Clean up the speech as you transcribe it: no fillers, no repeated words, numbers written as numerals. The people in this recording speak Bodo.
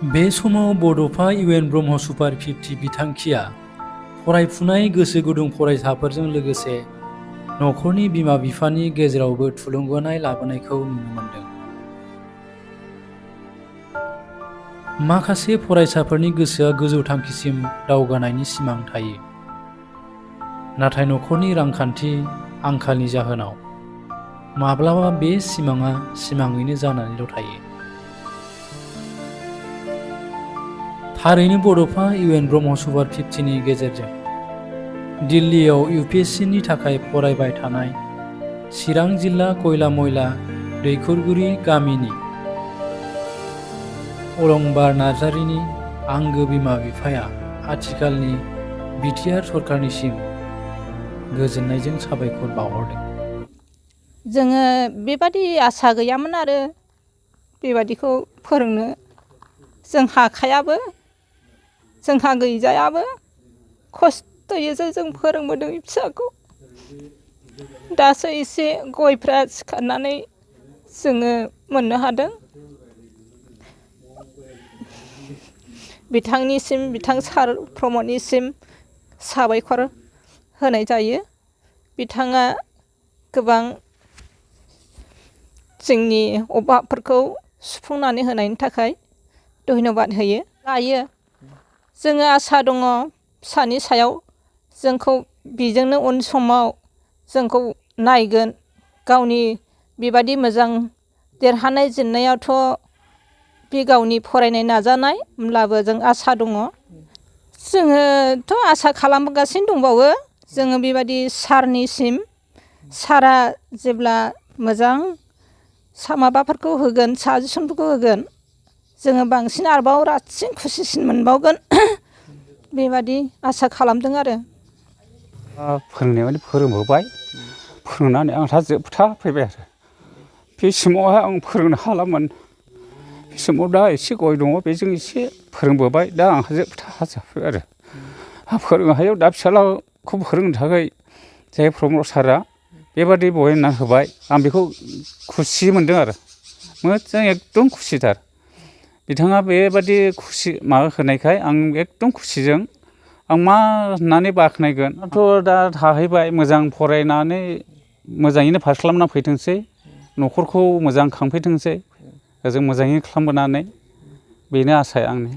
बे समाव बड'फा इउएन ब्रह्म सुपार 50 बिथांखिया फरायफुनाय गोसो गुदुं फरायसाफोरजों लोगोसे नखरनि बिमा बिफानि गेजेरावबो थुलुंगानाय लाबोनायखौ नुनो मोन्दों। माखासे फरायसाफोरनि गोसोआ गोजौ थांखिसिम दावगानायनि सिमां थायो, नाथाय नखरनि रांखान्थि आंखालनि जाहोनाव माब्लाबा बे सिमाङा सिमाङैनो जानानैल' थायो। थारैनो बड'फा इउएन ब्रह्म सुपार 50 नि गेजेरजों दिल्लीयाव UPSC थाखाय फरायबाय थानाय चिरां जिल्ला कयला-मयला दैखरगुरि गामिनि अलंबार नार्जारिनि आंगो बिमा बिफाया आथिखालनि बिटिआर सरकारनिसिम गोजोननायजों साबायखर बावहरदों। जोङो बेबादि आसा गैयामोन आरो बेबादिखौ फोरोंनो जों हाखायाबो, जोंहा गैजायाबो, खस्थ'यैसो जों फोरोंबोदों फिसाखौ। दासो एसे गयफ्रा सिखारनानै जोङो मोननो हादों। बिथांनिसिम, बिथां सार प्रमदनिसिम साबायखर होनाय जायो। बिथाङा गोबां जोंनि अभाबफोरखौ सुफुंनानै होनायनि थाखाय धन्यबाद होयो। दायो जोङो आसा दङ फिसानि सायाव, जोंखौ बेजोंनो उन समाव जोंखौ नायगोन। गावनि बेबादि मोजां देरहानाय जेननायावथ' बे गावनि फरायनाय नाजानाय, होमब्लाबो जों आसा दङ। जोङोथ' आसा खालामगासिनो दंबावो। जोङो बेबादि सारनिसिम, सारा जेब्ला मोजां माबाफोरखौ होगोन, साजेसनफोरखौ होगोन, जोङो बांसिन आरोबाव रासिन खुसिसिन मोनबावगोन बेबादि आसा खालामदों आरो। फोरोंनाय माने फोरोंबोबाय, फोरोंनानै आंहा जोबथा फैबाय आरो। बे समावहाय आं फोरोंनो हालामोन। बे समाव दा एसे गय दङ, बेजों एसे फोरोंबोबाय। दा आंहा जोबथा जाफैबाय आरो। फोरोंनो हायैयाव दा फिसाज्लाखौ फोरोंनो थाखाय जाय प्रमद सारआ बेबादि बहायना होबाय, आं बेखौ खुसि मोनदों आरो। मोजां एकदम खुसिथार। बिथाङा बेबादि खुसि माबा होनायखाय आं एकदम खुसिजों आं मा होननानै बाख्नायगोन। आंथ' दा थाहैबाय, मोजां फरायनानै मोजाङैनो पास खालामना फैथोंसै, न'खरखौ मोजां खांफैथोंसै, ओजों मोजाङै खालामबोनानै, बेनो आसाया आंनि।